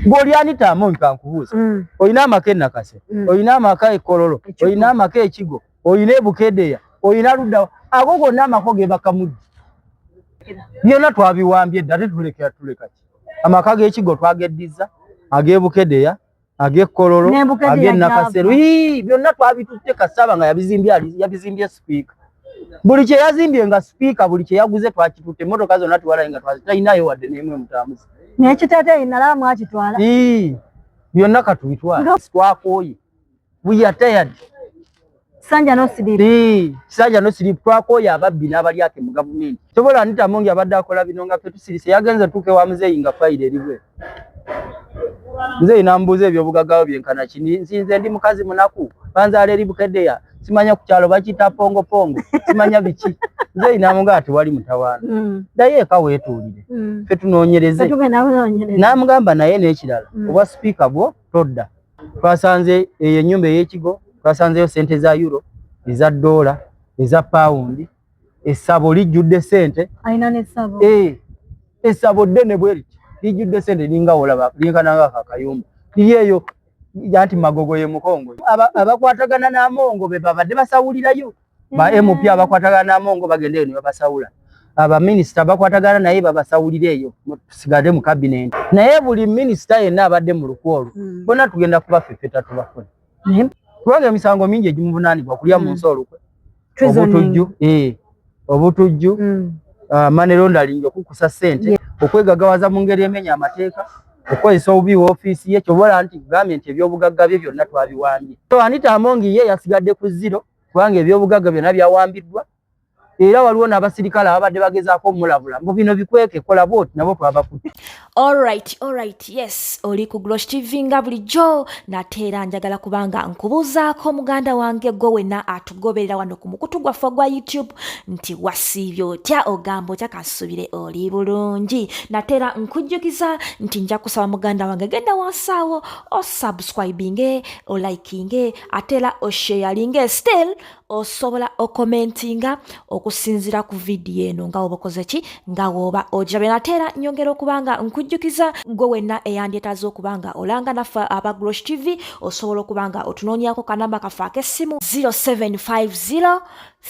Gw'oli Anita Among, kankubuuza. Olina amaka e Nakase, olina amaka e Kololo, olina amaka e Kigo, olina e Bukedeya, olina ludda. Ago gonna amaka ge bakamuddi byonna twabiwambye dda. Ate tulekera tuleka ki? Amaka g'ekigo twageddiza, ag'e Bukedeya, ag'e Kololo, ag'e Nakaseru, byonna twabitutte. Kasaba nga yabizimbye, yabizimbye sipiika. Buli kye yazimbye nga sipiika, buli kye yaguze twakitutte. Emmotoka zonna tuwalaye nga talinayo wadde n'emu emutamuzi. Nekiteeteeyi nalaba mwakitwala. Byonna katubitwala, twakooye. We are tired. Kisanja no sleep. Kisanja no sleep. Twakooye ababbi n'abalyake mu gavumenti. Tobola Anita Among abadde akola bino nga ffe tusirise. Yagenze tuuke wa muzeeyi nga fayiro eri bwe. Muzeeyi n'amubuuza ebyobugagga byenkana kini. Nsinze ndi mukazi munaku, banzaala eri Bukeddeya, simanya ku kyalo bakiyita Pongo Pongo, simanya biki. Muzeeyi n'amugamba tewali mutawaana, ddayo eka weetuulire, ffe tunoonyereze. N'amugamba naye n'ekirala, obwa sipiika bwo todda. Twasanze eyo ennyumba ey'ekigo, twasanzeyo sente za euro, eza ddoola, eza pawundi. Essabo lijjudde sente. Essabo ddene bwe riti, lijjudde sente, linga olaba linkananga akakayumba liri eyo. Anti Magogo ye Mukongo, abakwatagana n'Amongo be babadde basawulirayo. Ba MP abakwatagana n'Amongo bagenda eyo ne babasawula. Abaminisita bakwatagana naye babasawulira eyo, tusigale mu kabinenti. Naye buli minisita yenna abadde mu lukwo olwo, bonna tugenda kuba ffeffeta tubafune, kubanga emisango mingi egimuvunaanibwa: okulya mu nsi olukwe, obutujju, obutujju, money laundering, okukusa ssente, okwegagawaza mu ngeri emenya amateeka, okukozesa obubi woofiisi ye. Kyobola nti kugambye nti ebyobugagga bye byonna twabiwambye. So Anita Among ye yasigadde ku zero, kubanga ebyobugagga byonna byawambiddwa. Era waliwo n'abasirikale ababadde bagezaako omulabula mbu bino bikweke, kola bwoti, nabo twabakutte. Alright, yes, oli ku Glosh TV nga bulijjo. Nate era njagala kubanga nkubuuzaako, muganda wange, gwe wenna atugoberera wano ku mukutu gwaffe ogwa YouTube, nti wasiibye otya? Ogamba otya? Kansuubire oli bulungi. Nate era nkujjukiza nti nja kusaba, muganda wange, genda wansi awo osubscribinge, olikinge, ate era osharinge. Still osobola okomentinga okusinziira ku vidiyo eno nga woba okoze ki, nga woba ogirabye. Nate era nyongera okuba nga nkujjukiza, gwe wenna eyandyetaaze okuba nga olanga naffe aba Glosh TV, osobola okuba nga otunoonyako kanamba kaffe ak'essimu 0750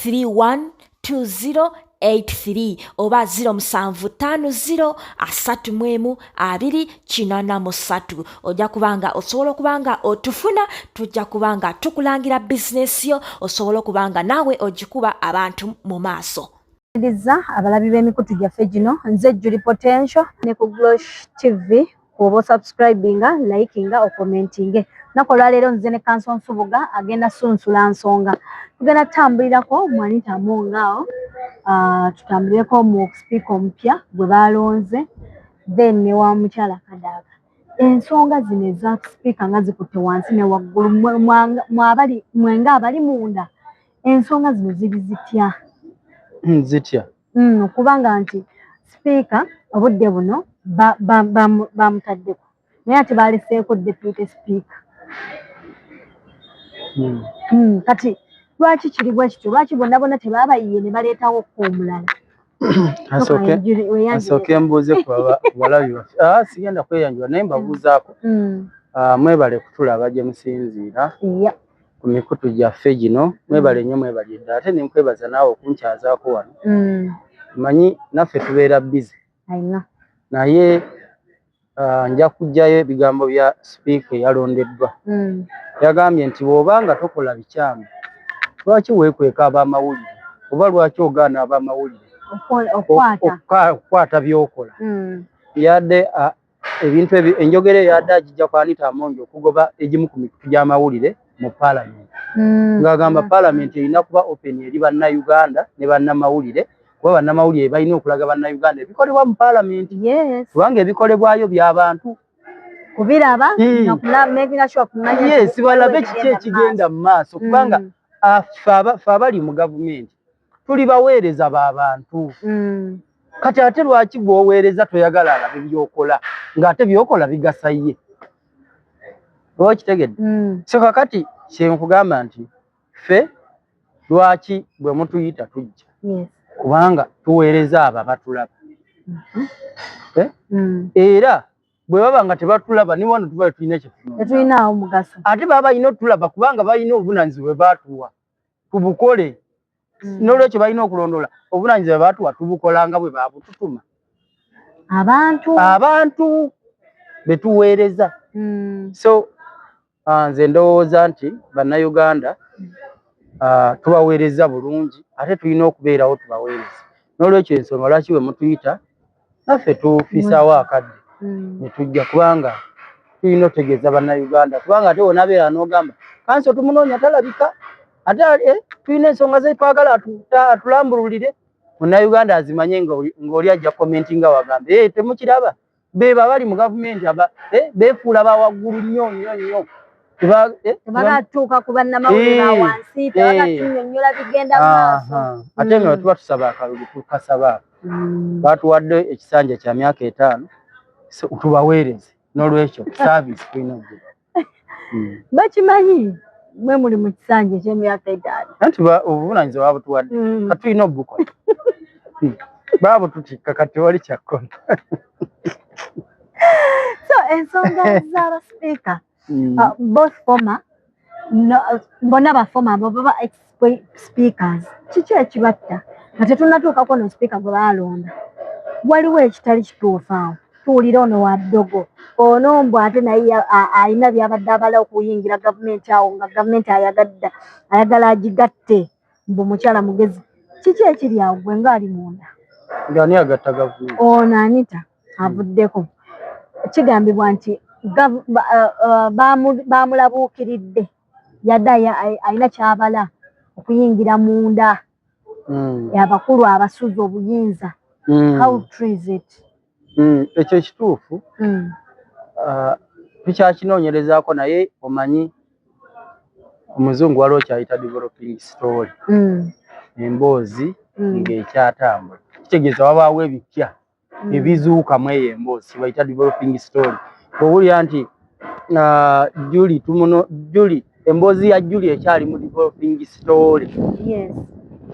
31 2083 oba 0750 31 283. Ojja kubanga osobola okuba nga otufuna, tujja kuba nga tukulangira bizinesi yo, osobola okuba nga naawe ogikuba abantu mu maaso. Riza abalabi b'emikutu gyaffe gino, nze Julie Potential ne ku Glosh TV. Oba osubscribinga, likinga, okomentinge. Lunaku olwaleero nze ne Kanso Nsubuga agenda sunsula nsonga. Tugenda tutambulirako mu Anita Among awo, tutambulireko mu sipiika omupya gwe balonze, then ne wa mukyala Kadaga. Ensonga zino eza sipiika nga zikutte wansi ne waggulu, mwabali mwenga abali munda, ensonga zino ziri zitya? Zitya? Kubanga nti sipiika obudde buno bamutaddeko, naye ate baleseeko deputy speaker. Kati lwaki kiri bwe kityo? Lwaki bonna bonna tebabayiye ne baleetawo ko omulala? Asooke mbuuze ku balabi baffe. Ah, sigenda kweyanjula, naye mbabuuzaako. Ah, mwebale kutulaba gye musinziira ku mikutu gyaffe gino. Mwebale nnyo, mwebale ddala. Ate nenkwebaza naawe okunkyazaako wano. Manyi naffe tubeera busy, naye nja kuggyayo ebigambo bya sipiika eyalondeddwa. Yagambye nti bw'oba nga tokola bikyamu, lwaki weekweka ab'amawulire, oba lwaki ogaana ab'amawulire okukwata by'okola? Yadde ebintu ebi, enjogera eyadde agijja ku Anita Among okugoba egimu ku mikutu gy'amawulire mu paalamenti, ng'agamba paalamenti erina kuba open eri bannayuganda ne bannamawulire, kuba bannamawulire balina okulaga bannayuganda ebikolebwa mu paalamenti, kubanga ebikolebwayo by'abantu kubiraba. Yes, balabe kiki ekigenda mu maaso, kubanga ffe abali mu gavumenti tuli baweereza b'abantu. Kati ate lwaki gw'oweereza toyagala alabe byokola, ng'ate byokola bigasa ye? Oba okitegedde? So kakati kyenkugamba nti ffe lwaki bwe mutuyita tujja, kubanga tuweereza abo abatulaba. Eh? Era Bwe baba nga tebatulaba ni wano tuba tulina kyetunoonya. Tetulinaawo mugaso. Ate baba balina otulaba kubanga balina obuvunaanyizibwa bwe baatuwa tubukole. N'olwekyo balina okulondoola obuvunaanyizibwa bwe baatuwa tubukola nga bwe baabututuma. Abantu be tuweereza. So nze ndowooza nti bannayuganda tubaweereza bulungi ate tulina okubeerawo tubaweereze. N'olwekyo ensonga lwaki bwe mutuyita naffe tufisaawo akadde ne tujja, kubanga tulina otegeeza bannayuganda, kubanga ate wonabeera n'ogamba kanso tumunoonya talabika, ate tulina ensonga ze twagala atulambululire, munnayuganda azimanye ng'oli ajja commentinga wagambe temukiraba beba bali mu gavumenti aba beefuula ba waggulu nnyo nnyo nnyo. Tebagatuuka ku bannamawulire ba wansi, tebagatunnyonnyola bigenda mu maaso. Ate nga tuba tusaba akalulu tukasaba. Batuwadde ekisanja kya myaka 5 tubaweereze, n'olwekyo service tulina okugiba. Bakimanyi mwe muli mu kisanja eky'emyaka 5. Anti obuvunaanyizibwa babutuwadde, kati tulina obukola. Babututikka kati tewali kyakkola. So ensonga z'abasipiika, both former, bonna ba former abo baba ex speakers, kiki ekibatta nga tetunnatuukako no sipiika gwe baalonda? Waliwo ekitali kituufu awo. Tuwulira ono wa ddogo, ono mbu ate naye alina by'abadde abala okuyingira gavumenti awo nga gavumenti ayagadda ayagala agigatte, mbu mukyala mugezi. Kiki ekiri awo gwe ng'ali munda? Ng'ani agatta gavumenti? Ono Anita avuddeko, kigambibwa nti baamulabuukiridde, yadde alina ky'abala okuyingira munda abakulu abasuza obuyinza. How true is it? Ekyo kituufu. Tukyakinoonyerezaako, naye omanyi omuzungu waliwo kyayita developing story, emboozi ng'ekyatambula, kitegeeza wabaawo ebipya ebizuuka mu eyo emboozi kibayita developing story. Owulira nti Julie tumuno Julie, emboozi ya Julie ekyali mu developing story.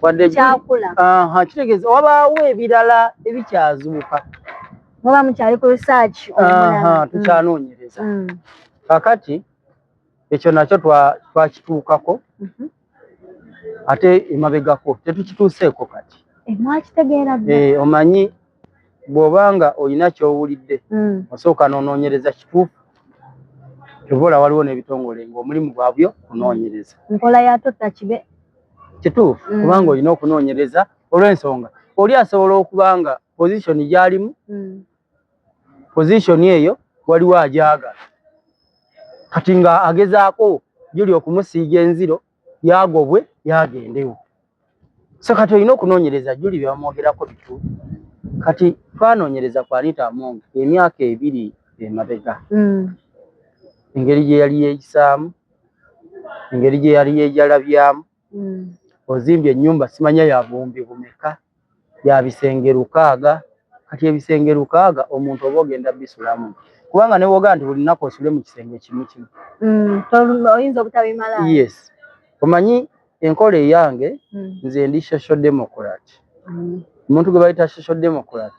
Wadde Kyakula. Aha, kitegeeza wabaawo ebirala ebikyazuuka. Muba mukyali ku research omulala. Tukyanoonyereza. Kakati ekyo nakyo twakituukako ate emabegako tetukituuseeko kati. Mwakitegeera dda. Omanyi bw'obanga olina ky'owulidde osooka n'onoonyereza kituufu. Kyova waliwo n'ebitongole ng'omulimu gwabyo kunoonyereza. Nkola ya tota kibe. Kituufu, kubanga olina okunoonyereza olw'ensonga oli asobola okuba nga position gy'alimu, position eyo waliwo agyagala, kati nga agezaako Julie okumusiiga enziro yagobwe yagendewo. So kati olina okunoonyereza Julie bye bamwogerako bituufu. Kati twanoonyereza ku Anita Among emyaka 2 emabega, engeri gye yali yeeyisaamu, engeri gye yali yeejalabyamu. Ozimbye ennyumba simanya ya buwumbi bumeka, ya bisenge 6. Kati ebisenge 6 omuntu oba ogenda bisulamu, kubanga ne bw'ogamba nti buli lunaku osule mu kisenge kimu kimu, Oyinza obutabimala. Yes, omanyi enkola eyange, nze ndi social democrat. Omuntu gwe bayita social democrat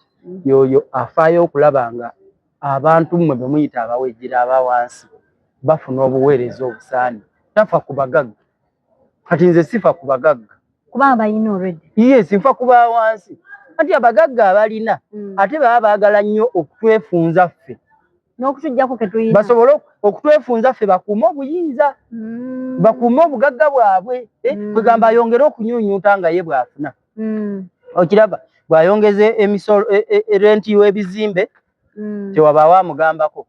y'oyo afaayo okulaba nga abantu mmwe be muyita abawejjera aba wansi bafuna obuweereza obusaanyi, tafa ku bagagga. Kati nze sifa ku bagagga. Kubanga balina already. Yes, nfa ku ba wansi. Kati abagagga abalina ate baba baagala nnyo okutwefunza ffe n'okutuggyako ke tulina, basobole okutwefunza ffe bakuume obuyinza, bakuume obugagga bwabwe, kwegamba ayongere okunyuunyuuta nga ye bw'afuna. Okiraba bw'ayongeza emisolo, renti w'ebizimbe, tewabaawo amugambako,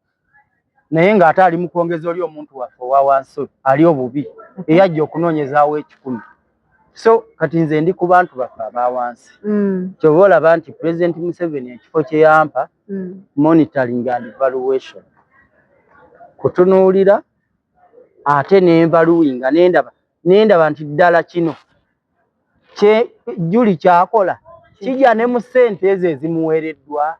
naye ng'ate ali mu kwongeza oli omuntu waffe owa wansi ali obubi eyajja okunoonyezaawo 100. So kati nze ndi ku bantu baffe aba wansi. Kyova olaba nti President Museveni ekifo kye yampa, monitoring and evaluation, kutunuulira ate n'evaluinga nendaba nti ddala kino kye Julie kyakola kijja ne mu ssente ezo ezimuweereddwa.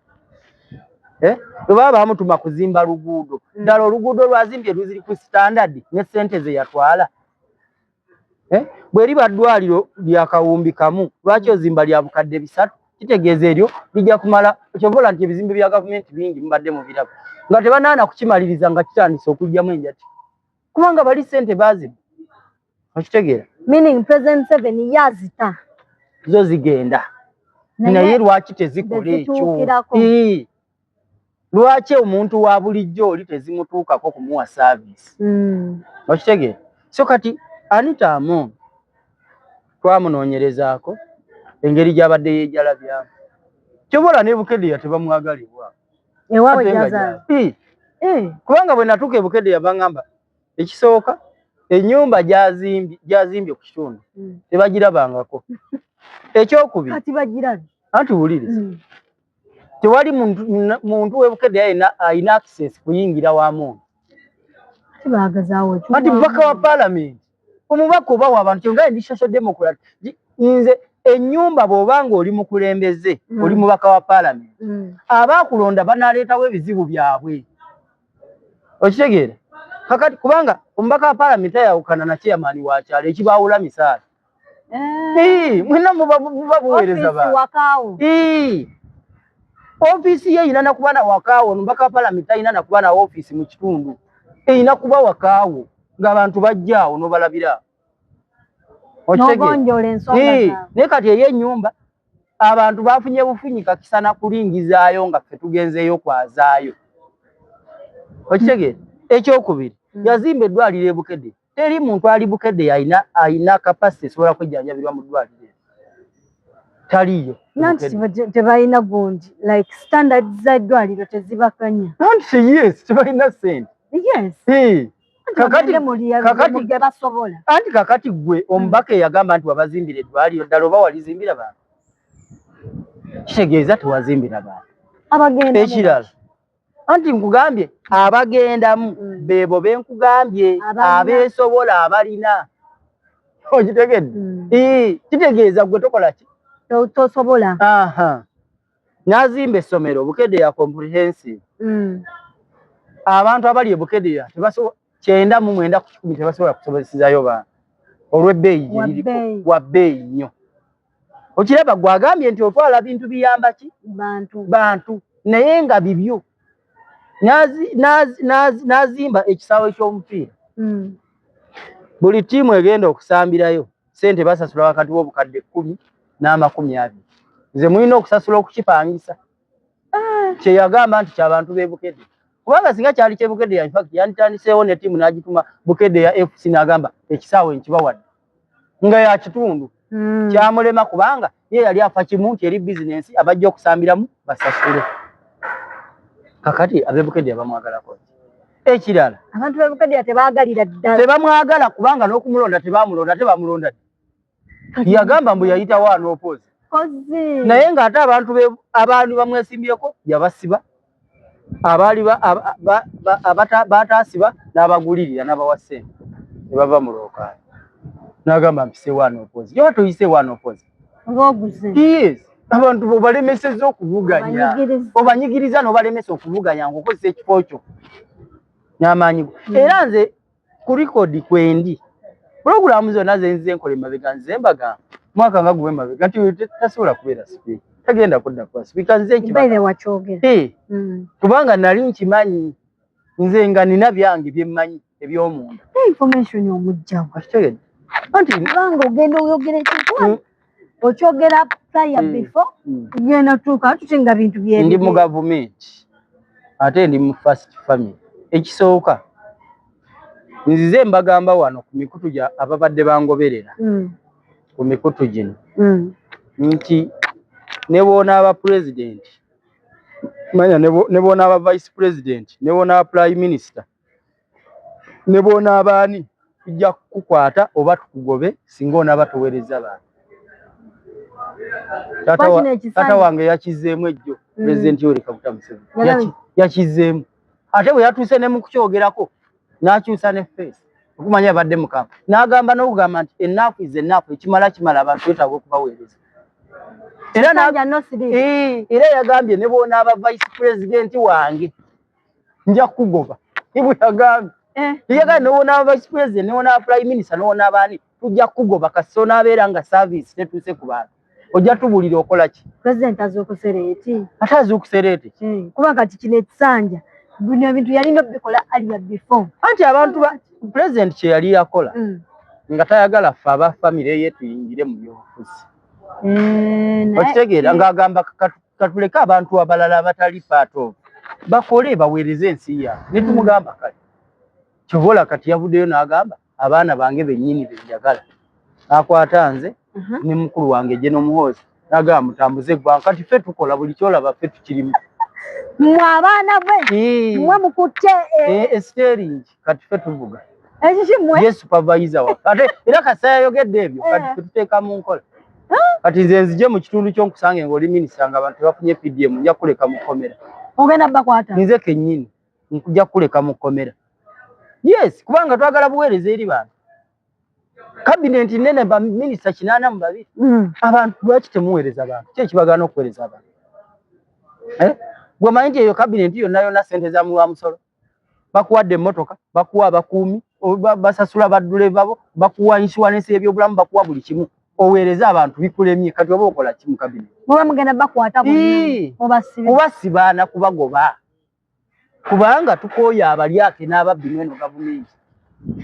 Bwe baba bamutuma kuzimba luguudo, ddala oluguudo lwazimbye luziri ku standard ne ssente ze yatwala? Bwe liba ddwaliro lya 1000, lwaki ozimba lya 300,000? Kitegeeza eryo lijja kumala. Kyova olaba nti ebizimbe bya gavumenti bingi mubadde mubiraba. Nga tebanaana kukimaliriza nga kitandise okujjamu enjati, kubanga bali sente bazibu. Okitegeera? Meaning President Museveni yazita. Zo zigenda, naye lwaki tezikola ekyo? Tezituukirako. Lwaki omuntu wa bulijjo oli tezimutuukako kumuwa service? Okitegeera? So kati Anita Among twamunoonyerezaako engeri gy'abadde yeejalabyamu, kyobola ne Bukedea tebamwagalibwa. Ewaabwe Ate nga gyazaala. Kubanga bwe natuuka e Bukedea baŋŋamba ekisooka ennyumba gy'azimbye ku kitundu tebagirabangako. Ekyokubiri, Kati bagirabye. Anti wuliriza, tewali muntu w'e Bukedea yenna alina access kuyingira wa muntu. Kati baagazaawo. Anti mubaka wa paalamenti, omubaka oba w'abantu, kyonga ndi social democrat. Nze ennyumba bw'oba ng'oli mukulembeze, oli mubaka wa paalamenti, abaakulonda banaleetawo ebizibu byabwe. Okitegeera? Kakati kubanga omubaka wa paalamenti ayawukana na chairman wa kyalo, ekibaawula misaala. Mwenna muba buweereza Ofiisi bantu. Wakaawo. Ofiisi ye erina nakuba na wakaawo. Omubaka wa paalamenti talina nakuba na ofiisi mu kitundu, erina kuba wakaawo ng'abantu bajja awo n'obalabira. Okitegeera? N'ogonjoola ensonga zaabwe. Naye kati ey'ennyumba abantu bafunye bufunyi kakisa na kulingizaayo nga ffe tugenzeeyo kwazaayo. Okitegeera? Ekyokubiri, yazimba eddwaliro e Bukedde. Teri muntu ali Bukedde alina capacity esobola kwejjanjabirwa mu ddwaliro eryo, taliiyo. Nanti tebalina gundi, like standards z'eddwaliro tezibakanya. Anti yes, tebalina ssente. Kakati basobola. Anti kakati gwe omubaka eyagamba nti wabazimbira eddwaliro, ddala oba walizimbira bantu? Kitegeeza tewazimbira bantu. Abagenda Ekirala, anti nkugambye abagendamu beebo benkugambye Abalina. abeesobola, abalina. Okitegedde? Kitegeeza gwe tokola ki? Tosobola. Aha, n'azimba essomero Bukedea Comprehensive. Abantu abali e Bukedea tebasobola, 99% tebasobola kusobozesezaayo baana olw'ebbeeyi gye liriko. Wa bbeeyi. Wa bbeeyi nnyo. Okiraba, gwagambye nti otwala bintu biyamba ki? Bantu. Bantu, naye nga bibyo. N'azimba ekisaawe ky'omupiira. Buli ttiimu egenda okusambirayo sente basasula wakati w'obukadde 10 n'amakumi 20. Nze mulina okusasula okukipangisa. Kyeyagamba nti kyabantu b'e Bukedde, kubanga singa kyali ky'e Bukedde, in fact yanditandiseewo ne ttiimu n'agituma Bukedde ya FC, n'agamba ekisaawe nkibawadde nga ya kitundu. Kyamulema kubanga ye yali afa kimu nti eri bizinensi, abajja okusambiramu basasule. Kakati ab'e Bukedde bamwagalako ki? Ekirala, Abantu b'e Bukedde tebaagalira ddala. Tebamwagala kubanga n'okumulonda tebamulonda, tebamulonda ddi? Yagamba mbu yayitawo anoopozi, Kozi. naye ng'ate abantu abaali bamwesimbyeko yabasiba, abaali bataasiba n'abagulirira n'abawa ssente ne bava mu lwokaano. N'agamba mpiseewo anoopozi, yoba toyiseewo anoopozi. Oba oguze. Yes, abantu obalemesezza okuvuganya. Obanyigiriza. Obanyigiriza n'obalemesa okuvuganya ng'okozesa ekifo kyo n'amaanyi go. Era nze ku record kwendi, pulogulaamu zonna ze nzize nkola emabega, nze mbagamba mwaka nga guwe emabega nti oyo tasobola kubeera sipiika, tagenda kudda kuba sipiika. Nze Mbaire nkibagamba. wakyogera. Kubanga nali nkimanyi nze nga nina byange byemmanyi eby'omunda. Information omugjawo. Okitegedde? Anti Kubanga ogenda oyogera ekintu, okyogera prior, before tugenda tuuka tuti nga bintu bye Ndi mu gavumenti ate ndi mu first family. Ekisooka, nzize mbagamba wano ku mikutu gya ababadde bangoberera ku mikutu gino nti ne bw'onaaba president, manya ne bw'onaaba vice president, ne bw'onaaba prime minister, ne bw'onaaba ani, tujja kukukwata oba tukugobe singa onaaba toweereza bantu. Kuba kino ekisanja- Taata wange yakizzeemu ejjo, President Yoweri Kaguta Museveni. Yakizzeemu, ate bwe yatuuse ne mu kukyogerako n'akyusa ne face, okumanya abadde mukama, n'agamba n'okugamba nti enough is enough, ekimala kimala, abantu twetaaga okubaweereza. Era Kisanja no sleep. Era yagambye ne bw'onaaba vice president wange nja kukugoba, bwe yagambye. Yagambye ne bw'onaaba vice president, ne bw'onaaba prime minister, ne bw'onaaba ani, tujja kukugoba kasita onaabeera nga service tetuuse ku bantu. Ojja tubuulira okola ki? President azuukuse late. Ate azuukuse late. Kuba kati kino ekisanja Bino ebintu yalina obikola earlier before. Anti abantu ba president kye yali yakola nga tayagala ffe aba famire ye tuyingire mu byobufuzi. Okitegeera, ng'agamba katuleke abantu abalala abatali part of bakole baweereze ensi yaabwe. Ne tumugamba kale kyobola kati yavuddeyo n'agamba abaana bange bennyini benjagala akwata nze ne mukulu wange General Muhoozi, n'agamba mutambuze eggwanga. Kati ffe tukola buli kyolaba, ffe tukirimu. Mmwe abaana bwe mmwe mukutte Steering, kati ffe tuvuga. Ekiki mmwe? Ye supervisor waffe. Ate era kasa yayogedde ebyo, kati ffe tuteeka mu nkola. Kati nze nzije mu kitundu ky'onkusange ng'oli minisita nga abantu tebafunye PDM, nja kuleka mu kkomera. Ogenda bakwata? Nze kennyini nja kuleka mu kkomera. Yes, kubanga twagala buweereza eri bantu. Kabineti nene, baminisita 82. Abantu lwaki temuweereza bantu? Ki ekibagaana okuweereza abantu? Gwe omanyi nti eyo kabineti yonna yonna sente za muwa musolo? Bakuwadde emmotoka, bakuwa abakuumi, basasula baduleva bo, bakuwa insurance y'ebyobulamu, bakuwa buli kimu, oweereze abantu bikulemye. Kati oba okola ki mu kabineti? Muba mugenda bakwata bonna mubasibe? Kubasiba na kubagoba, kubanga tukooye abalyake n'ababbi mweno gavumenti.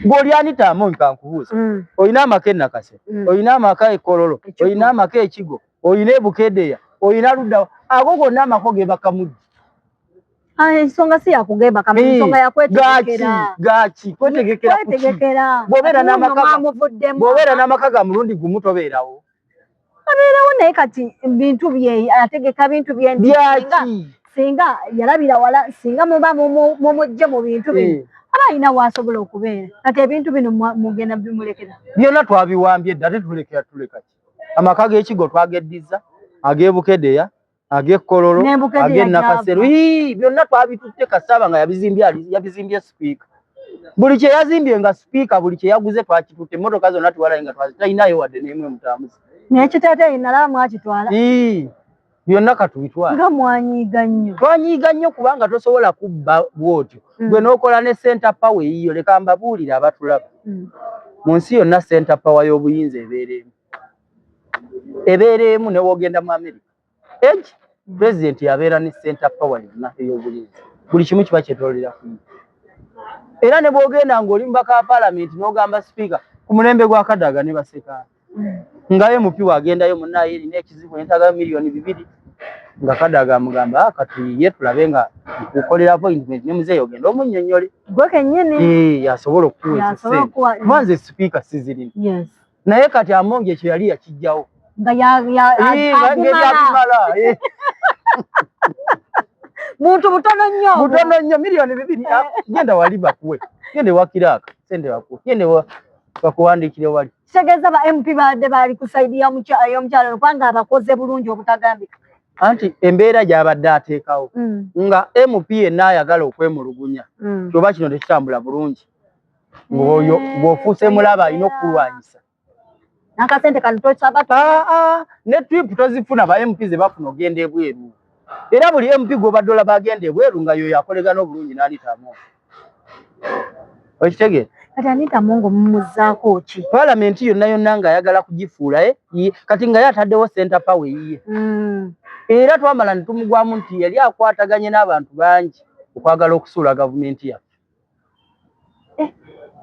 Ng'oli Anita Among, kankubuuza, olina amaka e Nakase, olina amaka e Kololo, Ekigo. Olina amaka e Kigo, olina e Bukedeya, olina ludda, ago gonna amaka gebakamuddi. Ah, ensonga si yakugebaka, ensonga yakwetegekera. Gaki kwetegekera kuki? Kwetegekera. Bw'obeera n'amaka Mwamuvuddemu. Bw'obeera n'amaka ga mulundi gumu, tobeerawo. Abeerawo, naye kati bintu bye ategeka, bintu bye nti singa Byaki? Singa yalabira wala, singa muba mumujje mu bintu bino, aba alina waasobola okubeera. Kati ebintu bino mugenda bimulekera? Byonna twabiwambye dda, ate tulekera tuleka ki? Amaka g'ekigo twageddiza, ag'ebukedeya, ag'ekkololo, Ne Bukedeya. ag'enakaseru. Gyava. Ii, byonna twabitutte. Kasaba nga yabizimbye yabizimbye sipiika, buli kye yazimbye nga sipiika, buli kye yaguze twakitutte. Emmotoka zonna tuwalayi nga talinayo wadde n'emu emutambuza. Naye kiteeteeyi nalaba mwakitwala. Ii, byonna katubitwala. Nga mwanyiiga nnyo. Twanyiiga nnyo, kubanga tosobola kubba bw'otyo gwe n'okola ne center power eyiyo. Leka mbabuulire abatulaba, mu nsi yonna center power y'obuyinza ebeera emu, ebeera emu. Ne wogenda mu America, egi president yabeera ne center power yonna ey'obuyinza, buli kimu kiba kyetoolera ku ye. Era ne bwogenda ng'oli mubaka wa paalamenti n'ogamba sipiika, ku mulembe gwa Kadaga ne Basekaana, nga MP wagendayo, munnaye erina ekizibu, entagayo 2 miliyoni, nga Kadaga amugamba, "Ah, katuyiye tulabe nga nkukolera appointment ne muzeeyi, ogenda omunnyonnyole." Gwe kennyini. Eh, asobola okukuwa ezo Yasobola ssente. okuwa. Kuba nze sipiika sizirina. Naye kati Amongi ekyo yali yakijjawo. Nga Eh, nga agumala. ng'ebyabimala, eh. Muntu butono nnyo obwo. Butono nnyo, 2 miliyoni. Ah, genda wali bakuwe, genda ewa kiraaka sente bakuwe, genda ewa bakuwandiikire wali. Kitegeeza ba MP badde bali ku side y'omukyalo kubanga abakoze bulungi obutagambika. Anti embeera gy'abadde ateekawo nga MP yenna ayagala okwemulugunya kyoba kino tekitambula bulungi, ng'oyo ng'ofuuse mulaba, alina okukulwanyisa. N'akasente kano tosaba. Ah, ah, ne trip tozifuna. Ba MP ze bafuna ogenda ebweru, era buli MP gw'obadde olaba agenda ebweru nga yoyo akolegana obulungi n'Anita Among. Okitegeera? Kati Anita Among mumuzzaako ki? Paalamenti yonna yonna ng'ayagala kugifuula kati nga ye ataddewo center power eyiye. Era twamala ne tumugwamu nti yali akwataganye n'abantu bangi okwagala okusuula gavumenti yaffe.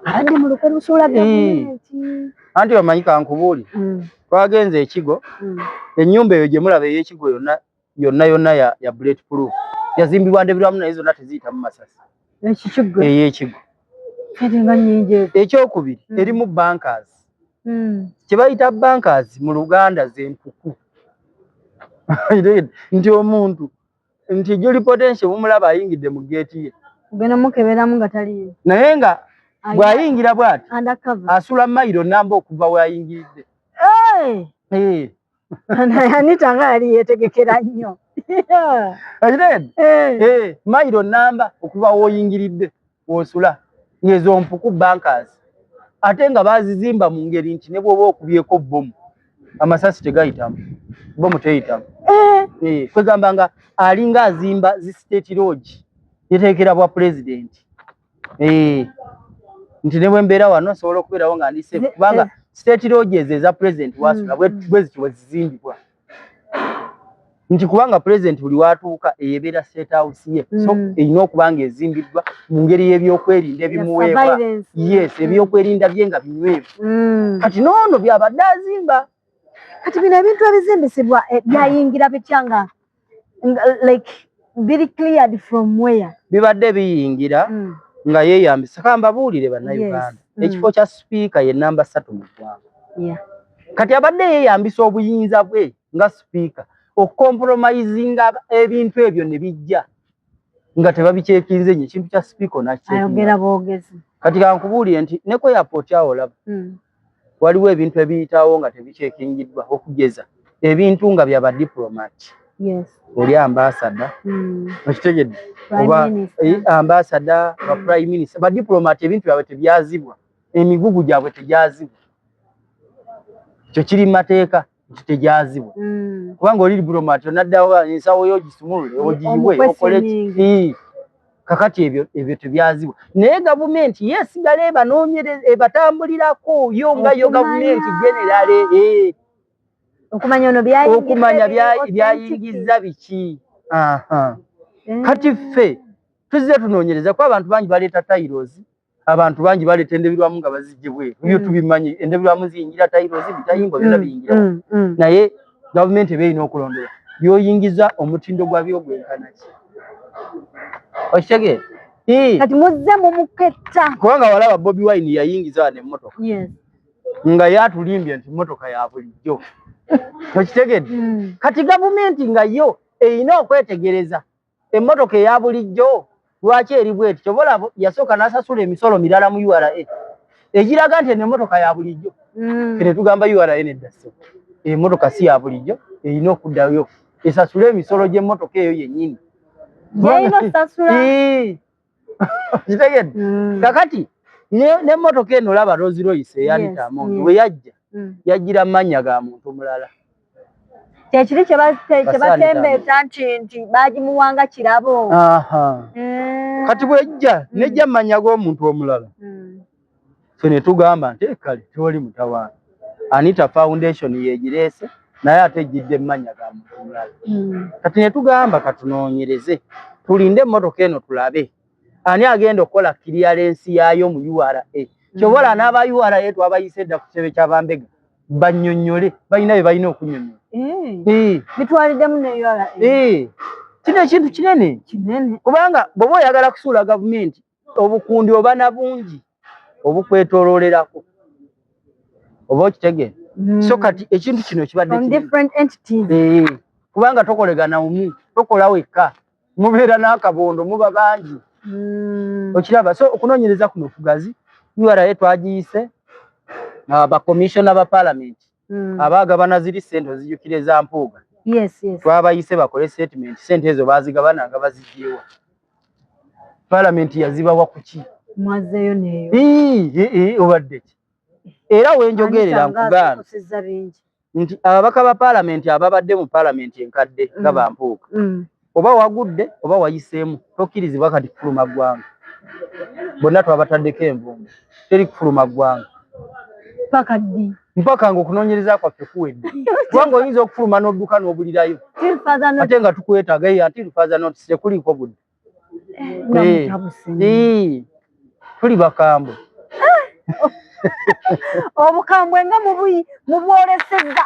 Abadde mu lukwe lusuula gavumenti. Anti omanyi, kankubuuli, twagenze ekigo, ennyumba eyo gye mulaba ey'ekigo yonna yonna yonna ya bullet proof, yazimbibwa ndabirwamu, naye zonna teziyitamu masasi. Ekikigwe? Ey'ekigo. Kati nga nnyingi ezo. Ekyokubiri, erimu bunkers. Kye bayita bunkers mu Luganda zempuku, nti omuntu nti Juli Potential mumulaba ayingidde mu geeti ye, Ogenda mukeberamu nga taliyo. Naye nga bw'ayingira bw'ati, Undercover. asula mayiro namba okuva w'ayingiridde. Hey! Eh, Anita nga yali yeetegekera nnyo. Okitegeera? Eh. Eh, mayiro namba okuva w'oyingiridde w'osula, ng'ezo mpuku, bunkers, ate nga baazizimba mu ngeri nti ne bw'oba okubyeko bbomu, amasasi tegayitamu, bbomu teyitamu. Eh. Eh, kwegamba nga alinga azimba zi state lodge, yeteekera bwa pulezidenti. Eh, nti ne bwe mbeera wano nsobola okubeerawo nga ndi safe, kubanga state lodge ezo eza pulezidenti wasula bwe zityo bwe zizimbibwa. Nti kubanga pulezidenti buli watuuka eyebeera state house ye, so erina okuba nga ezimbiddwa mu ngeri y'ebyokwerinda ebimuweebwa, yes, ebyokwerinda bye nga binywevu. Kati noono byabadde azimba. Kati bino ebintu ebizimbisibwa byayingira bitya nga like biri cleared from where? Bibadde biyingira nga yeeyambisa, kambabuulire bannayuganda, ekifo kya sipiika ye namba 3 mu ggwanga. Kati abadde yeeyambisa obuyinza bwe nga sipiika okucompromisinga ebintu ebyo ne bijja nga tebabikyekinze nnyo. Ekintu kya sipiika onakyeayogera bwogezi. Kati kankubuulire nti ne ku airport awo olaba waliwo ebintu ebiyitawo nga tebikyekingiddwa, okugeza ebintu nga bya badiplomat. Oli ambassador, okitegedde, oba ambassador, ba prime minister, badiplomat, ebintu byabwe tebyazibwa, emigugu gyabwe tegyazibwa. Ekyo kiri mu mateeka nti tegyazibwa, kubanga oli diplomat onaddawo ensawo yo ogisumulule ogiyiwe okole. Kakati ebyo tebyazibwa, naye gavumenti yesigala ebanoonyereza, ebatambulirako yo nga yo gavumenti generale. Okumanya ono okumanya byayingiza biki. Kati ffe tuzze tunoonyereza kuba abantu bangi baleeta tiles, abantu bangi baleeta endabirwamu nga bazijje bweru. Ebyo tubimanyi, endabirwamu ziyingira, tiles, bitayimbo byonna biyingira, naye gavumenti eba erina okulondola byoyingiza omutindo gwabyo gwenkana ki, okitegeera? Kati muzze mumuketta. Kubanga walaba Bobi Wine yayingiza wano emmotoka nga yatulimbye nti mmotoka ya bulijjo, okitegedde? Kati gavumenti nga yo erina okwetegereza emmotoka eya bulijjo lwaki eri bweti. Kyoba olaba yasooka n'asasula emisolo mirala mu URA egiraga nti eno emmotoka ya bulijjo. Ffe tugamba URA nedda ssebo, emmotoka si ya bulijjo, erina okuddayo esasule emisolo gy'emmotoka eyo yennyini. Kitegedde? Kakati n'emmotoka eno olaba Rolls Royce eya Anita Among bwe yajja, yajjira mu mannya ga muntu mulala. Kyekiri kyebatembeeta nti bagimuwanga kirabo. Kati bwejja nejja mu mannya g'omuntu omulala, ffe ne tugamba nti kale tewali mutawaana, Anita Foundation yegireese, naye ate ejjidde mu mannya ga muntu mulala. Kati ne tugamba katunoonyereze, tulinde emmotoka eno tulabe ani agenda okukola clearance yaayo mu URA. Kyoba olaba n'aba URA twabayise dda ku kitebe ky'abambega bannyonnyole, balina bye balina okunnyonnyola. Bitwaliddemu ne URA. Kino ekintu kinene, kubanga bw'oba oyagala kusuula gavumenti, obukundi oba na bungi obukwetooloolerako, oba okitegeera? So kati ekintu kino kibadde, kubanga tokolegana umu, tokola wekka, mubeera n'akabondo, muba bangi, okiraba? So okunoonyereza kuno kugazi. URA twagiyise, bakomishona ba paalamenti abaagabana ziri ssente, ozijjukira eza Mpuuga? Twabayise bakole statement, sente ezo baazigabana nga bazigyewa, paalamenti yazibawa kuki? Mwazeeyo neyo. Obadde ki? Era wenjogerera nkugaana nti ababaka ba paalamenti ababadde mu paalamenti enkadde nga bampuuga, oba wagudde oba wayiseemu, tokkirizibwa kati kufuluma ggwanga. Bonna twabataddeko envumbo, teri kufuluma ggwanga. Paka ddi? Mpaka nga okunoonyereza kwaffe kuwedde, kubanga oyinza okufuluma n'odduka n'obulirayo ate nga tukwetaaga. Until further notice, tekuliiko budde. Tuli bakambwe. Obukambwe nga mubwolesezza.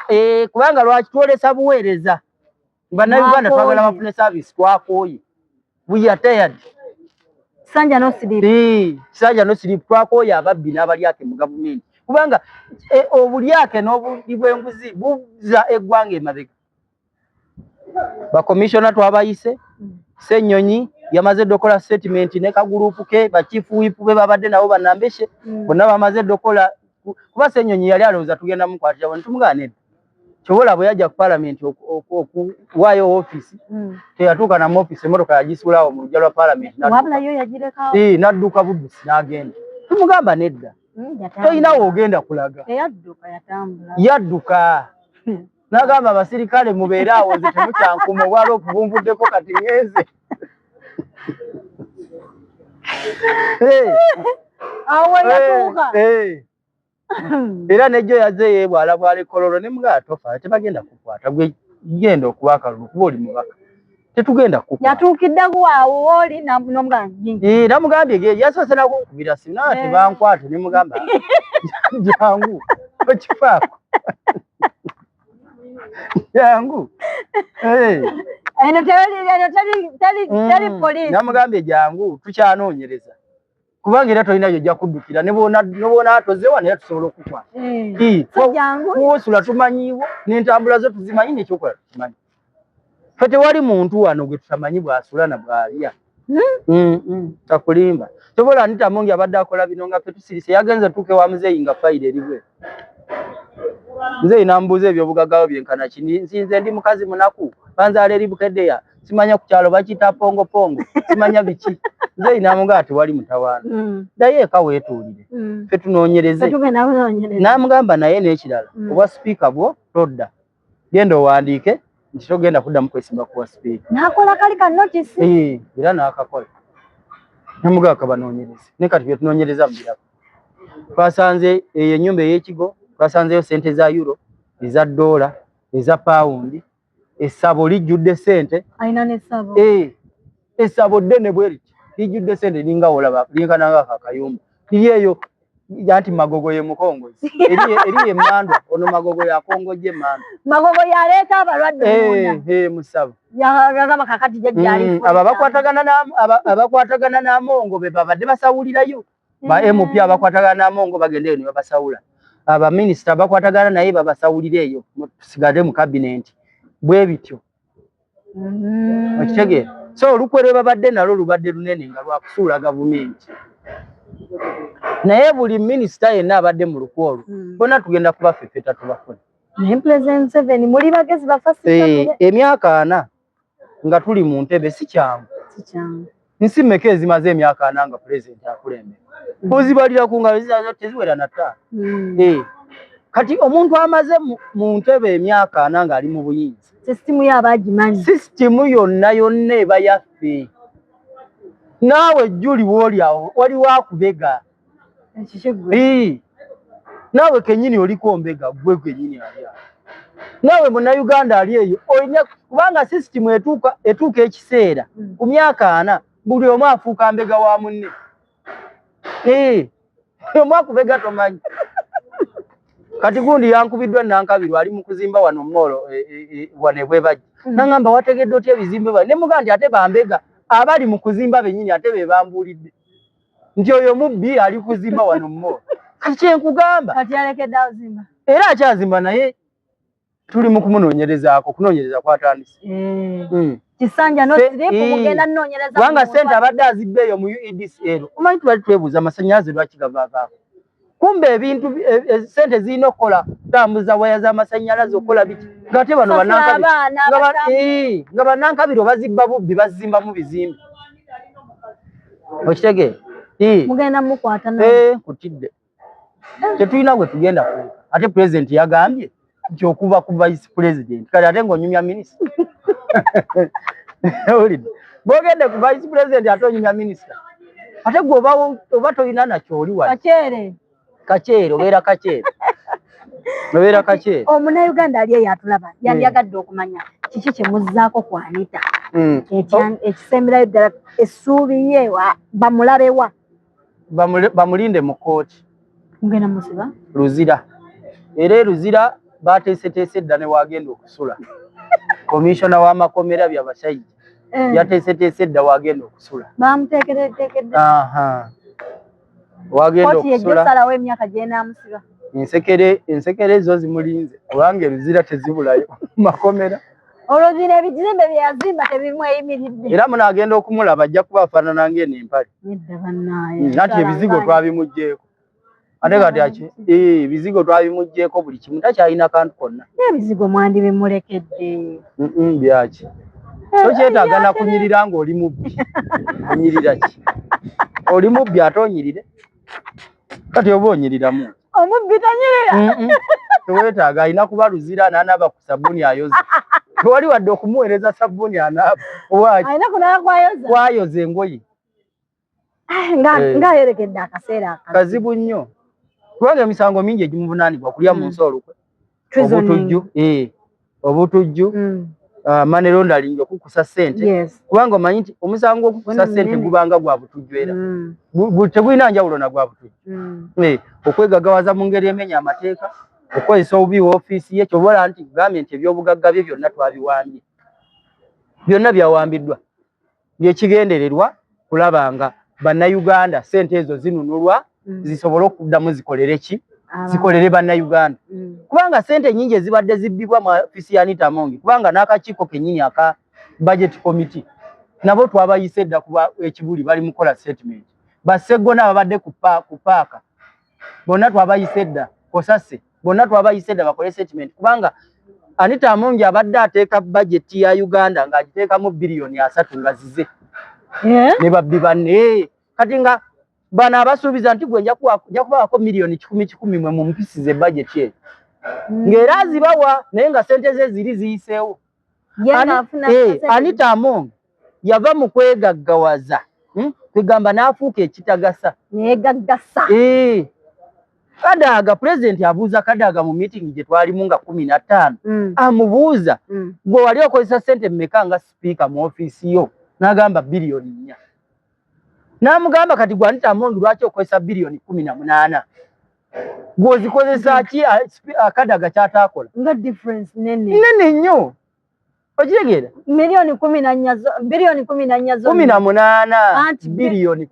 Kubanga lwaki twolesa buweereza? Bannayuganda twagala bafune service, twakooye, we are tired. Sanja no sleep. Sanja no sleep. Twakooye ababbi n'abalyake mu gavumenti, kubanga obulyake n'obuli bw'enguzi buzza eggwanga emabega. Bakomishona twabayise. Ssenyonyi yamaze dda okukola statement ne kagurupu ke, ba chief whip be babadde nabo, banambeshe bonna bamaze dda okukola, kuba Ssenyonyi yali alowooza tugenda mukwatira bo, netumugana nedda. Kyobola bwe yajja ku paalamenti okuwaayo ofiisi, teyatuuka na mu ofiisi, emmotoka yagisuulaawo mu luggya lwa paalamenti, n'adduka buddusi n'agenda. Tumugamba nedda, tolinawo ogenda kulaga. Yadduka n'agamba abasirikale mubeere awo, nze temukyankuma, obwala okubunvuddeko, kati ngenze. Awo yatuuka. Era nejjo yazze yeebwala bwala ekololo, ne mugaa tofa, tebagenda kukwata gwe. Genda okuba akalulu kuba oli mubaka, tetugenda kukukwata. Yatuukidde waawo wooli n'omugamba Eh, namugambye ge yasoose nakunkubira simu naye tebankwate, ne mugamba jangu okifaako, jangu. Eh. Eno teri, eno teri, teri, teri poliisi. Namugambye jangu, tukyanoonyereza, kubanga era tolina gyojja kuddukira, ne bw'onaatoze wano era tusobola okukwata. Eh. So jangu. Kuwosula tumanyiiwo, n'entambula zo tuzimanyi, n'ekyokola tukimanyi. Ffe tewali muntu wano gwe tutamanyi bw'asula na bw'alya. Takulimba. Tobola Anita Amongi abadde akola bino nga ffe tusirise, yagenze tuuke wa muzeeyi nga fayiro eri bwe. Muzeeyi n'amubuuza ebyobugagga byenkana ki, nsinze ndi mukazi munaku, banzaala eri Bukeddeya, simanya ku kyalo bakiyita pongopongo, simanya biki. Muzeeyi n'amugamba tewali mutawaana. Ddayo eka weetuulire, ffe tunoonyereze. Ffe tugenda kunoonyereza. N'amugamba naye n'ekirala, obwa sipiika bwo todda, genda owandiike nti togenda kuddamu kwesimba kuwa sipiika. N'akola kali ka notice. Eh, era n'akakola. Namugamba kabanoonyereze. Ne kati bye tunoonyereza mu birabo. Twasanze eyo ennyumba ey'ekigo, twasanzeyo ssente za euro, eza ddoola, eza pawundi, essabo lijjudde ssente. Alina n'essabo. Eh, essabo ddene bwe riti lijjudde ssente, linga wolaba linkana nga akayumba. Liri eyo anti Magogo ye mukongozi. Eri emmandwa, ono Magogo yakongojja emmandwa. Magogo yaleeta abalwadde munda. Eh, musabo. Yagamba kakati jjajja ali Abakwatagana n'Amongo be babadde basawulirayo. Ba MP abakwatagana n'Amongo bagenda eyo ne babasawula. Abaminisita abakwatagana naye babasawulira eyo, tusigale mu kabinenti. Bwe bityo. Okitegeera? So olukwe lwe babadde nalwo lubadde lunene nga lwakusuula gavumenti. Naye buli minisita yenna abadde mu lukwe olwo, bonna tugenda kubafeffeta tubafune. Naye President Museveni muli bagezi bafa. Emyaka 40 nga tuli mu ntebe si kyangu. Si kyangu. Nsi mmeka ezimaze emyaka 40 nga pulezidenti akulembera? Ozibalira ku ngalo teziwera na 5. Kati omuntu amaze mu ntebe emyaka 40 ng'ali mu buyinza, Sisitimu yo aba agimanyi. Sisitimu yonna yonna eba yaffe. Naawe Juli w'oli awo waliwo akubega. Ekikigwe. Naawe kennyini oliko mbega, gwe kennyini ali awo. Naawe munnayuganda ali eyo olina, kubanga sisitimu etuuka ekiseera ku myaka 40 buli omu afuuka mbega wa munne. Omu akubega tomanyi. Kati gundi yankubiddwa Nankabirwa ali mu kuzimba wano mall wano e Bwebajja. Nangamba wategedde otya ebizimbe bano? Ne mugamba nti ate bambega abali mu kuzimba bennyini ate be bambuulidde nti oyo mubbi ali kuzimba wano mall. Kati kye nkugamba. Kati yalekedde azimba. Era akyazimba, naye tuli mu kumunoonyerezaako, okunoonyereza kwatandise. Kisanja no sleep, mugenda nnoonyereza. Kubanga ssente abadde azibba eyo mu UEDCL. Omanyi tubadde twebuuza amasannyalaze lwaki gavaavaako. Kumbe ebintu ssente zirina okukola kutambuza waya z'amasannyalaze, okukola biki, ng'ate bano nga bannankabirwa bazibba bubbi, bazimbamu bizimbe. Okitegeera? Mugenda mukwata. Nkutidde. Tetulina gwe tugenda kuleka. Ate pulezidenti yagambye nti okuva ku vice president, kati ate ng'onyumya minisita. Owulidde? Bw'ogende ku vice president ate onyumya minisita. Ate gwe oba tolina nakyo oli wano. Kakyere. Kakyere, obeera kakyere. Obeera kakyere. Omunnayuganda ali eyo atulaba yandyagadde okumanya kiki kye muzzaako ku Anita. Ekisemberayo ddala, essuubi ye bamulabewa? Bamulinde mu kkooti. Mugenda musiba? Luzira. Era e Luzira bateeseteese dda ne wagenda okusula. Komishona w'amakomera Byabashaija yateeseteese dda wagenda okusula. Bamuteekereteekedde. Wagenda Kkooti yejja okusula. osalawo emyaka gy'enaamusiba. Ensekere zo zimulinze kubanga e Luzira tezibulayo makomera. Olwo bino ebizimbe bye yazimba tebimweyimiridde. Era munaagenda okumulaba ajja kuba afaanana ng'eno empale. Nedda bannaaye. Anti ebizigo twabimuggyeeko. Ate kati aki ebizigo twabimuggyeeko, buli kimu takyalina kantu konna. N'ebizigo mwandibimulekedde. Byaki? Tokyetaaga na kunyirira ng'oli mubbi. Onyirira ki? Oli mubbi ate onyirire? Kati oba onyiriramu? Omubbi tanyirira. Teweetaaga, alina kuba Luzira n'anaaba ku sabbuuni ayoza. Tewali wadde okumuweereza sabbuuni anaaba. Waaki? Alina kunaaba kwayoza. Kwayoza engoye. Ng'ayolekedde akaseera akazibu. Kazibu nnyo. Kubanga emisango mingi egimuvunaanibwa, kulya mu nsi olukwe, obutujju. Obutujju, money laundering, okukusa ssente. Kubanga omanyi nti omusango okukusa ssente gubanga gwa butujju era tegulina njawulo na gwa butujju. Okwegagawaza mu ngeri emenya amateeka, okukozesa obubi woofiisi ye, kyobola nti gambye nti ebyobugagga bye byonna twabiwambye, byonna byawambiddwa ng'ekigendererwa kulaba nga Bannayuganda ssente ezo zinunulwa, zisobole okuddamu zikolere ki? Zikolere Bannayuganda. Kubanga ssente nnyingi ezibadde zibbibwa mu ofiisi ya Anita Among, kubanga n'akakiiko kennyini aka budget committee nabo twabayise dda kuba ekibuli bali mukola statement. Basseggona ababadde ku paaka bonna twabayise dda, kosase bonna twabayise dda bakole statement, kubanga Anita Among abadde ateeka budget ya Uganda ng'agiteekamu 30 biliyoni nga zize ne babbi banne. Kati nga bano abasuubiza nti gwe nja kubawaako 100,000,000 mwe mumpisize budget eyo, ng'era azibawa naye nga ssente ze ziri ziyiseewo. Anita Among yava mu kwegaggawaza, kwegamba n'afuuka ekitagasa. Negaggasa. Kadaga, pulezidenti abuuza Kadaga mu meeting gye twalimu nga 15, amubuuza, gwe wali okozesa ssente mmeka nga sipiika mu ofiisi yo? N'agamba 4 biliyoni. N'amugamba, kati gwe Anita Among lwaki okozesa 18 biliyoni? Gw'ozikozesa ki? Kadaga kyataakola. Nga difference nene. Nene nnyo, okitegeera? 14 miliyoni, 14 biliyoni. 18, 18 biliyoni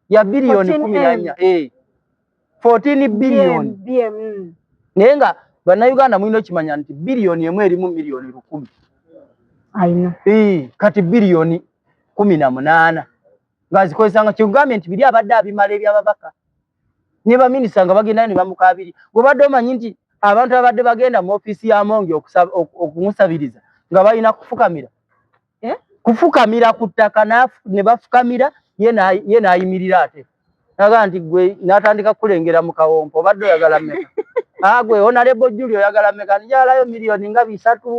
ya 14 biliyoni, 14 biliyoni. Naye nga Bannayuganda mulina okimanya nti 1 biliyoni erimu 100,000. Kati 18 biliyoni ng'azikozesanga, kyekugambye nti biri abadde abimala ebyababaka ne baminisita nga bagenda ne bamukaabiri. Gwe omanyi nti abantu abadde bagenda mu ofiisi ya Amongi okumusabiriza nga balina kufukamira, eh? Kufukamira ku ttaka ne bafukamira, ye n'ayimirira ate nagaa nti gwe n'atandika kulengera mu kawompo, obadde oyagala mmeka? Ah, gwe Honorable Julie oyagala mmeka? Njagalayo 3 miliyoni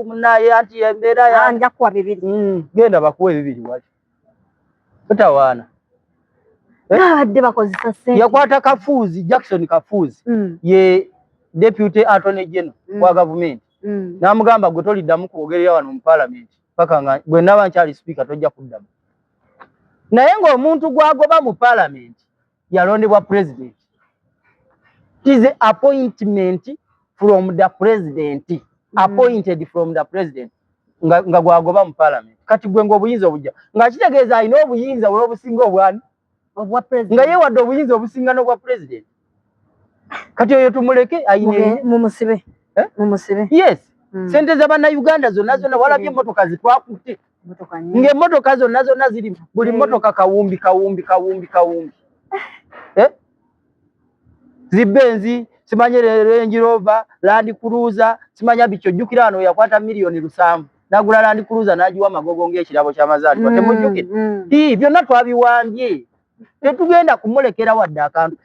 munaye, anti embeera. Ah, nja kuwa 2. Genda bakuwa 2 wali totawaana. Babadde bakozesa ssente. Yakwata Kafuuzi, Jackson Kafuuzi, ye deputy attorney general wa gavumenti, n'amugamba, gwe toliddamu kwogerera wano mu parliament paka nga gwe naba nkyali speaker, tojja kuddamu. Naye ng'omuntu gw'agoba mu parliament yalondebwa president, is appointment from the president, appointed from the president, nga gwagoba mu parliament. Kati gwe ng'obuyinza obujja nga kitegeeza alina obuyinza olw'obusinga obwani? Obwa president. Nga yeewadde obuyinza obusinga n'obwa president. Kati oyo tumuleke ayine? Mumusibe. Eh? Mumusibe. Yes. Sente za Bannayuganda zonna zonna, walabye emmotoka zitwakutte, ng'emmotoka zonna zonna ziri buli mmotoka kawumbi, kawumbi, kawumbi, kawumbi, eh? Zibenzi, simanye Range Rover, Land Cruiser, simanya biki. Ojjukira wano yakwata 7 miliyoni n'agula Land Cruiser n'agiwa Magogo ng'ekirabo ky'amazaalibwa? Temujjukira? Byonna twabiwambye, tetugenda kumulekera wadde akantu.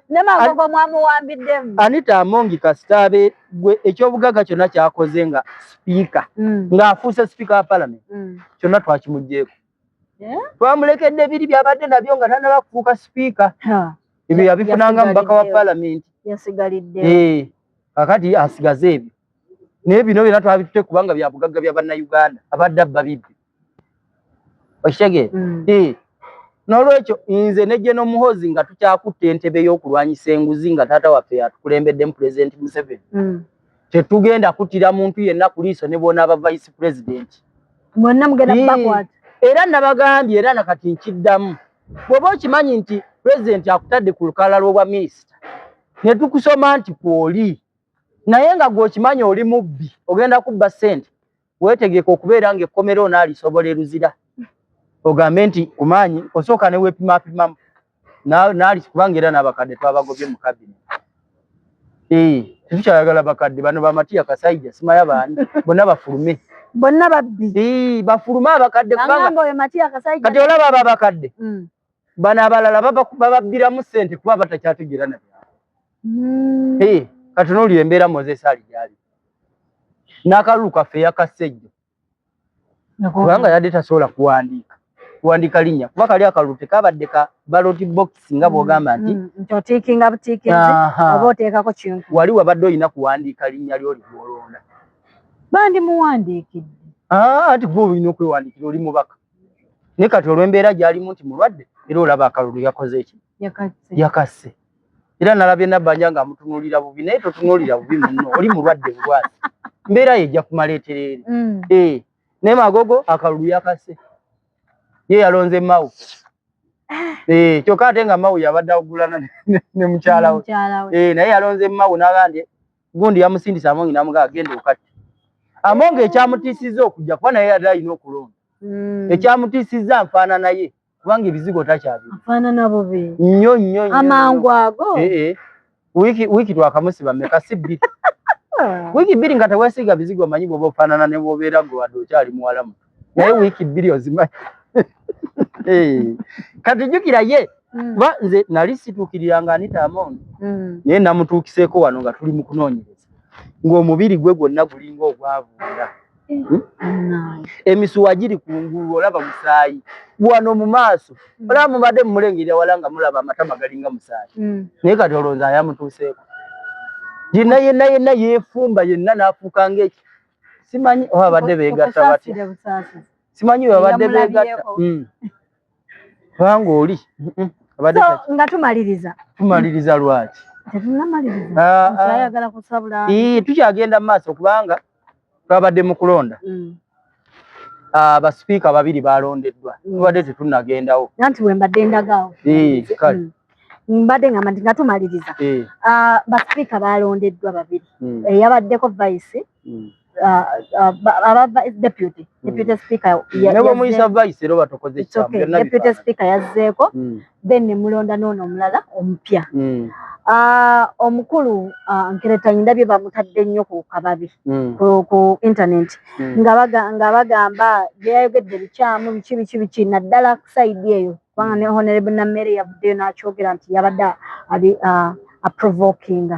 Ne Magogo mwamuwambiddemu. Anita Amongi kasitaabe gwe ekyobugagga kyonna kyakoze nga sipiika, ng'afuuse sipiika wa parliament, kyonna twakimugjeeko. Twamulekedde biri byabadde nabyo nga tanaba kufuuka sipiika. Ebyo yabifunanga mubaka wa palamenti. Yasigalidde. Kakati asigaze ebyo, naye bino byonna twabitute kubanga bya bugagga bya Bannayuganda abadde abba bibbi, okitegeera? N'olwekyo nze ne General Muhozi nga tukyakutte entebe y'okulwanyisa enguzi nga taata waffe yatukulembeddemu Pulezidenti Museveni, tetugenda kuttira muntu yenna ku liiso ne bw'onaaba vice president. Mwonna mugenda kubakwata. Era nabagambye, era nakati nkiddamu, bw'oba okimanyi nti pulezidenti akutadde ku lukalala lw'obwa minisita ne tukusoma nti kwoli, naye nga gw'okimanyi oli mubbi, ogenda kubba ssente, weetegeka okubeera ng'ekkomera onaalisobola eruzira, ogambe nti kumaanyi osooka ne weepimapimamu naali, kubanga era n'abakadde twabagobye mu cabinet. Tetukyayagala bakadde bano bamatiya Kasaija, simaya baani, bonna bafulume. Bonna babbi. Bafulume abakadde, kubanga oyo Matiya Kasaija. Kati olaba abo abakadde, bano abalala bababbiramu ssente kuba batakyategeera nabyabwe. Kati nooli embeera Moses ali gyali n'akalulu kaffe yakasejjo, kubanga yadde tasobola kuwandiika. Kuwandiika linnya, kuba kali akalulu tekabadde ka ballot box nga bw'ogamba nti Nti otiikinga butiikinzi oba oteekako kinku. Wali wabadde olina kuwandiika linnya ly'oli gw'olonda. Bandimuwandiikidde. Anti gwe olina okwewandiikira, oli mubaka. Naye kati olw'embeera gy'alimu nti mulwadde, era olaba akalulu yakoze ki? Yakasse. Era nalabye Nabbanja ng'amutunuulira bubi, naye totunuulira bubi munno, oli mulwadde bulwazi, mbeera ye ejja kumala etereere. Naye Magogo akalulu yakase, ye yalonze Mao. Kyokka ate nga Mao yabadde agulana ne mukyala we, naye yalonze Mao n'agamba nti gundi yamusindisa Amongi n'amugamba genda okatte Amongi. Ekyamutiisizza okujja, kuba naye yali alina okulonda, ekyamutiisizza nfaanana ye, kubanga ebizigo takyabiri. Afaanana bubi. Nnyo nnyo. Amangu ago. Wiiki twakamusiba meka? Si 2? Wiiki 2 nga teweesiiga bizigo, omanyi bw'oba ofaanana ne bw'obeera gwe wadde okyali muwala muto, naye wiiki 2 ozimanyi. Kati jjukira ye, kuba nze nali situukiriranga Anita Among, naye namutuukiseeko wano nga tuli mu kunoonyereza, ng'omubiri gwe gwonna gulinga ogwavuula. Emisuwa giri kungulu, olaba musaayi wano mu maaso, olaba mubadde mumulengerera wala nga mulaba amatama galinga musaayi. Naye kati olowooza ayamutuuseeko yenna yenna yenna yeefumba yenna n'afuuka ng'eki, simanyi oba babadde beegatta batya, simanyi bwe babadde beegatta, kubanga oli nga tumaliriza. Tumaliriza lwaki? Tetunamaliriza. Ayagala kusabula. Tukyagenda mu maaso, kubanga twabadde mu kulonda. Abasipiika babiri balondeddwa, tubadde tetunagendawo. Anti bwe mbadde ndagaawo. Kale. Mbadde ngamba nti nga tumaliriza, basipiika balondeddwa babiri. Eyabaddeko vice, aba deputy speaker. Ne bwemuyisa vice era oba tokoze. Deputy speaker yazzeeko, then ne mulonda n'ono omulala omupya. Omukulu Nkeretanyi ndabye bamutadde nnyo ku kababi ku internet, nga bagamba byeyayogedde bikyamu, biki biki biki, naddala ku side eyo, kubanga ne Honorable Nammere yavuddeyo n'akyogera nti yabadde ali aprovokinga.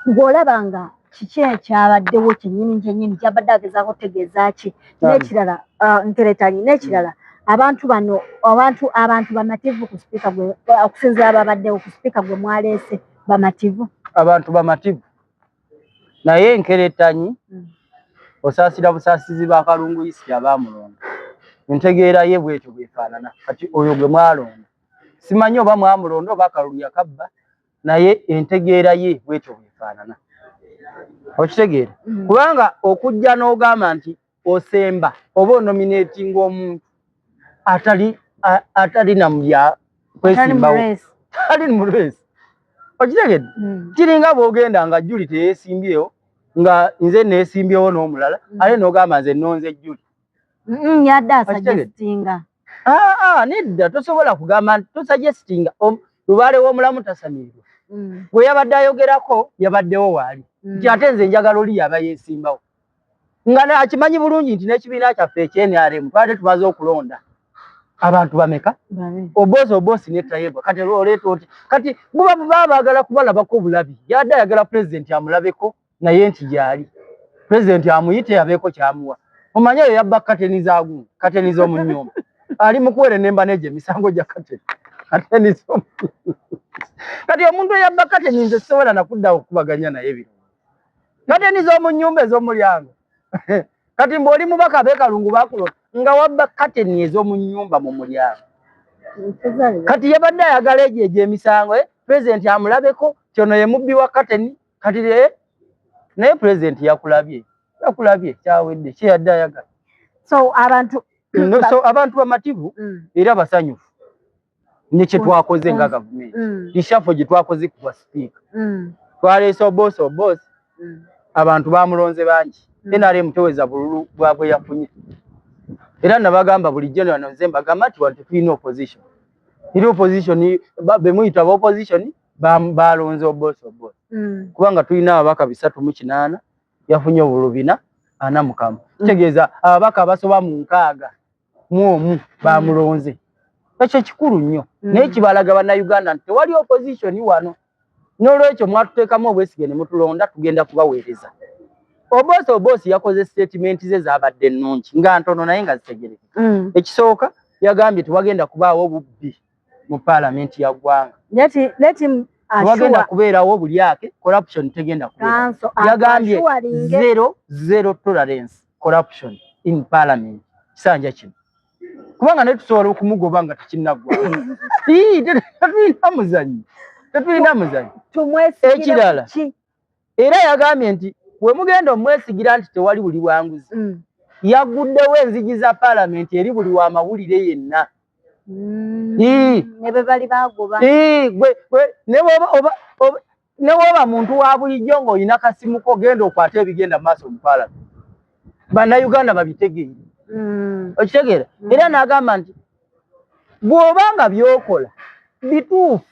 Ng'olaba nga kiki ekyabaddewo kyennyini kyennyini kyabadde agezaako kutegeeza ki? N'ekirala, Nkeretanyi, n'ekirala, abantu bano, abantu bamativu ku sipiika gwe, okusinziira babaddewo ku sipiika gwe mwaleese, bamativu? Abantu bamativu, naye Nkeretanyi osaasira busaasizi ba Kalungu East abaamulonda. Entegeera ye bwetyo bwefaanana. Kati oyo gwe mwalonda, simanyi oba mwamulonda oba akalulu yakabba, naye entegeera ye bwetyo bwefaanana, okitegeera? Kubanga okujja n'ogamba nti osemba oba onominatinga omuntu atali namulya kwesimbawo, tali mu race, okitegedde? Kiringa bwogenda nga Juli teyeesimbyewo, nga nze neesimbyewo n'omulala, ate n'ogamba nze nonze Juli. Yadde asuggestinga. Nedda, tosobola kugamba nti tosuggestinga. Lubaale w'omulamu tasamirirwa. Bwe yabadde ayogerako yabaddewo waali nti ate nze njagala oli yaba yeesimbawo, nga akimanyi bulungi nti n'ekibiina kyaffe ekye NRM twali tumaze okulonda abantu bameka? Oboth Oboth ne Tayebwa. Kati oleeta oti kati buba baba baagala kubalabako bulabi. Yadde ayagala pulezidenti amulabeko, naye nti gyali pulezidenti amuyite abeeko kyamuwa. Omanye oyo yabba kateni zagundi, kateni z'omu nnyumba, ali mu kuwera nemba negyo emisango gya kateni. Kati omuntu eyabba kateni, nze sisobola nakuddawo okukubaganya naye biro kateni z'omu nnyumba ez'omulyango. Kati mbw'oli mubaka abeekalungu bakulonda nga wabba kateni ez'omu nnyumba mu mulyango. Kati yabadde ayagala egyo egy'emisango, pulezidenti amulabeko kyono ye mubbi wa kateni. Kati naye pulezidenti yakulabye, yakulabye, kyawedde kyeyadde ayagala. So abantu So abantu bamativu era basanyufu ne kye twakoze nga gavumenti. Reshuffle gye twakoze ku bwa sipiika, twaleese Oboth Oboth, abantu bamulonze bangi. NRM teweza bululu bwabwe yafunye. Era nabagamba bulijjo wano, nze mbagamba nti wano tetulina opposition, eri opposition bemuyita ba opposition balonze Oboth Oboth, kubanga tulina ababaka 308, yafunye obululu 441. Kitegeeza ababaka abasoba mu 61 bamulonze. Ekyo kikulu nnyo, naye kibalaga Bannayuganda nti tewali opposition wano. N'olwekyo mwatuteekamu obwesige ne mutulonda, tugenda kubaweereza. Oboth Oboth yakoze statement ze zaabadde nnungi nga ntono naye nga zitegerekeka. Ekisooka yagambye tewagenda kubaawo bubbi mu paalamenti ya ggwanga. Tewagenda kubeerawo bulyake, corruption tegenda kubeerawo. Yagambye zero zero tolerance corruption in parliament kisanja kino, kubanga naye tusobola okumugoba nga tekinnaggwa. Tetulina muzannyo, tetulina muzannyo. Ekirala era yagambye nti we mugenda omwesigira nti tewali buli bwanguzi, yaguddewo enzigi za paalamenti eri buli wa mawulire yenna. Ne bwe bali bagoba. Ne bw'oba muntu wa bulijjo ng'olina kasimu ko, genda okwate ebigenda mu maaso mu paalamenti, Bannayuganda babitegeere. Okitegeera? Era n'agamba nti bw'oba nga by'okola bituufu,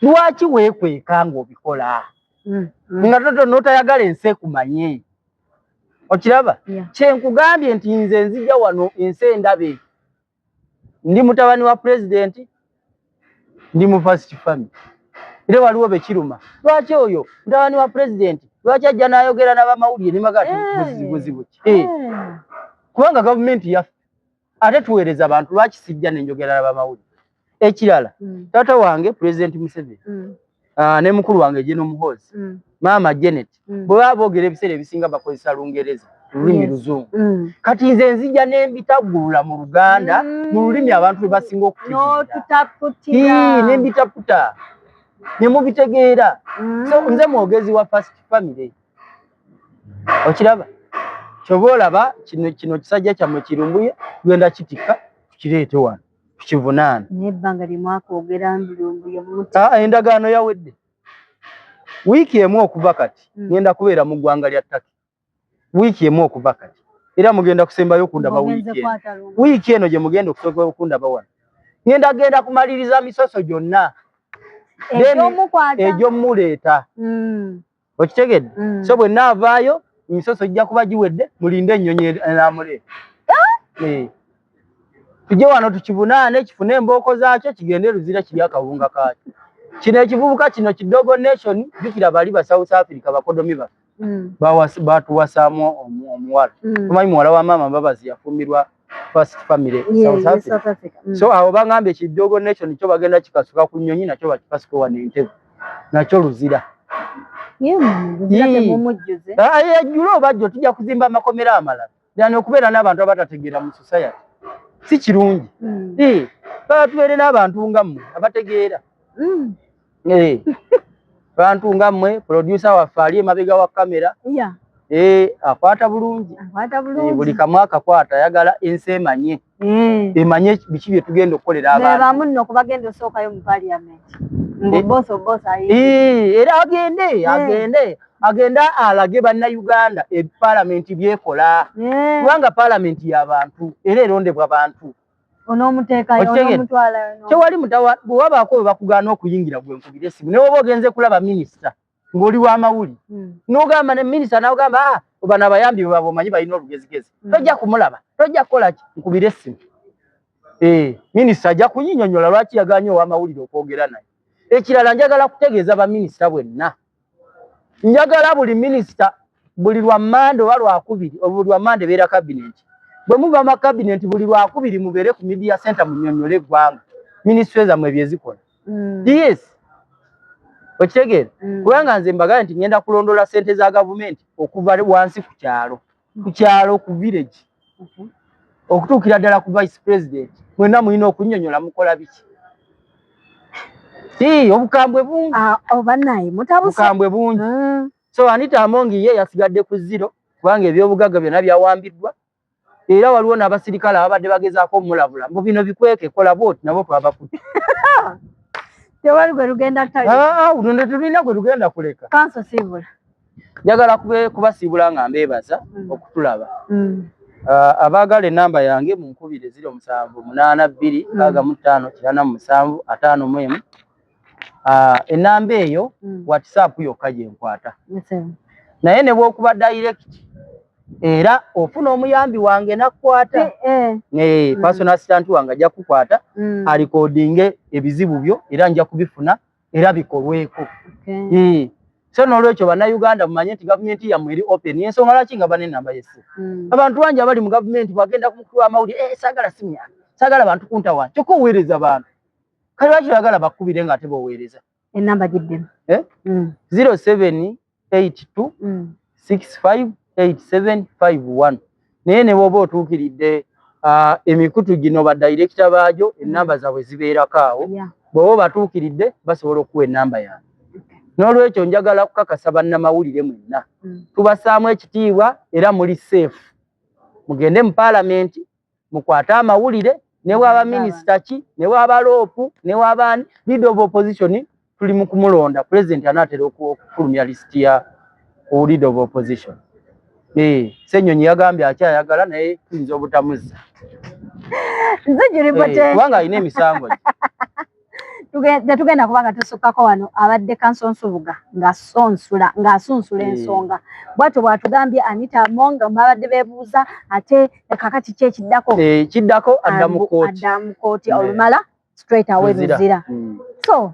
lwaki weekweka ng'obikola nga toto n'otayagala ensi ekumanye? Okiraba? Kyenkugambye nti nze nzija wano ensi endabe, ndi mutabani wa pulezidenti, ndi mu first family, era waliwo bekiruma, lwaki oyo mutabani wa pulezidenti, lwaki ajja n'ayogera n'abamawulire? Nimaga buzibu ki? Kubanga gavumenti yaffe ate tuweereza abantu, lwaki sijja nenjogera n'abamawulire? Ekirala, taata wange Pulezidenti Museveni ne mukulu wange General Muhoozi, maama Janet, bwe baba boogera ebiseera ebisinga bakozesa Lungereza, lulimi Luzungu. Kati nze nzija nembitaggulula mu Luganda, mu lulimi abantu lwe basinga okutegeera, nembitaputa ne mubitegeera. So nze mwogezi wa first family, okiraba? Kyova olaba kino kino kisajja kyammwe kirumbuye, tugenda kitikka tukireete wano tukivunaana. N'ebbanga lyemwakwogera Lumbuye muti. Endagaano yawedde wiiki emu okuva kati. Ngenda kubeera mu ggwanga lya Turkey wiiki emu okuva kati, era mugenda kusembayo okundaba wiiki eno. Wiiki eno gye mugenda okusooka okundaba wano, ngenda genda kumaliriza misoso gyonna egyomuleeta. Okitegedde? So bwe naavaayo emisoso gijja kuba giwedde, mulinde ennyonyi enaamuleeta. Tujje wano tukibunaane, kifune embooko zaakyo, kigende Luzira kiri akawunga kaakyo. Kino ekivubuka kino kidogo nation, jjukira bali ba South Africa bakodomi baffe batuwasaamu omuwala. Omanyi muwala wa maama Mbabazi yafumbirwa first family South Africa. So awo bangambye kidogo nation kyo bagenda kikasuka ku nnyonyi, nakyo bakikasuke wano Entebbe, nakyo Luzira. Ejjule oba jjo tujja kuzimba amakomera amalala. Yani okubeera n'abantu abatategeera mu society si kirungi. Baba tubeere n'abantu nga mmwe abategeera. Bantu nga mmwe, producer waffe ali emabega wa kamera akwata bulungi, buli kamu akakwata, ayagala ensi emanye, emanye biki bye tugenda okukolera abantu. Bamu nno kubagenda osookayo mu parliament. Era agende agende agende alage Bannayuganda epaalamenti byekola, kubanga paalamenti y'abantu era erondebwa bantu. Tewali mutawa bwe wabaako bwe bakugaana okuyingira, gwe nkubira essimu. Naye oba ogenze kulaba minisita ng'oli w'amawulire, n'ogamba ne minisita n'ogamba, ah, bano abayambi bwe baba omanyi balina olugezigezi, tojja kumulaba, tojja kukola ki, nkubira essimu. Minisita ajja kunyinyonnyola lwaki yagaanye ow'amawulire okwogera naye. Ekirala, njagala kutegeeza baminisita bwenna, njagala buli minisita buli lwa Mande oba Lwakubiri, buli lwa Mande beera cabinet, bwe muva ma cabinet buli Lwakubiri mubeere ku media center munnyonnyole eggwanga minisitule zammwe byezikola. Yes, okitegeera? Kubanga nze mbagambye nti ngenda kulondola ssente za gavumenti okuva wansi ku kyalo, ku kyalo, ku village, okutuukira ddala ku vice president. Mwenna mulina okunnyonnyola mukola biki. Obukambwe bungi. Oba naye mutabuse. Obukambwe bungi. So Anita Among ye yasigadde ku zero, kubanga ebyobugagga byonna byawambiddwa, era waliwo n'abasirikale ababadde bagezaako omulabula mbu bino bikweke, kola bwoti, nabo twabakutte. Tewali gwe lugenda. Luno tetulina gwe lugenda kuleka. Kanso siibula. Njagala kubasiibula nga mbeebaza okutulaba. Abaagala enamba yange munkubire 0782 65 87 51. Enamba eyo WhatsApp yokka gyenkwata, naye ne bwokuba direct era ofuna omuyambi wange nakwata, personal assistant wange ajja kukwata, arecordinge ebizibu byo, era nja kubifuna era bikolweko. So n'olwekyo Bannayuganda mumanye nti gavumenti yammwe eri open. Ensonga lwaki nga bane namba yessimu, abantu bangi abali mu gavumenti bagenda ku mukulu w'amawulire, eh, saagala simu yange, saagala bantu kuntawaanya, kyokka oweereza bantu. Kale lwaki oyagala bakkubire ng'ate boweereza? Enamba giddemu. Eh? 0782 658751. Naye ne bw'oba otuukiridde emikutu gino, badayirekita baagyo ennamba zaabwe zibeerako awo. Bw'oba obatuukiridde basobola okuwa ennamba yange. N'olwekyo njagala kukakasa bannamawulire mwenna, tubasaamu ekitiibwa era muli safe. Mugende mu paalamenti mukwate amawulire, ne bwaba minisita ki, ne bwaba LOP, ne bwaba leader of opposition. Tuli mu kumulonda president, anaatera okufulumya lisiti ya leader of opposition. Ssenyonyi yagambye akyayagala, naye tuyinza obutamuzza. Nze Julie Potential. Kubanga alina emisango gye. Tetugenda kubanga tusukkako wano. Abadde Counsel Nsubuga ng'asonsula ng'asunsula ensonga bwatyo bw'atugambye. Anita Among babadde beebuuza ate kakati ki ekiddako? Kiddako adda mu kooti. Adda mu kooti olumala straight away Luzira. So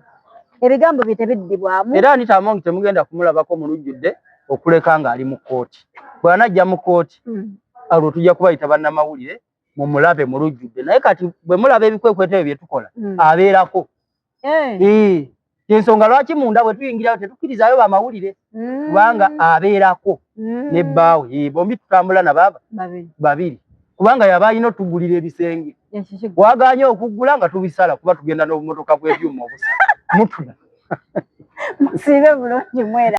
ebigambo bye tebiddibwamu. Era Anita Among temugenda kumulabako mu lujjudde okuleka ng'ali mu kooti. Bw'anajja mu kooti, olwo tujja kubayita bannamawulire mumulabe mu lujjudde. Naye kati bwe mulaba ebikwekweto ebyo bye tukola, abeerako. Ensonga lwaki munda bwe tuyingirayo tetukkirizaayo bamawulire, kubanga abeerako ne bbaawe. Bombi tutambula nabo Babiri. babiri, kubanga yaba alina otugulira ebisenge. Wagaanye okuggula nga tubisala, kuba tugenda n'obumotoka bw'ebyuma obusala mutula. Musiibe bulungi mwera.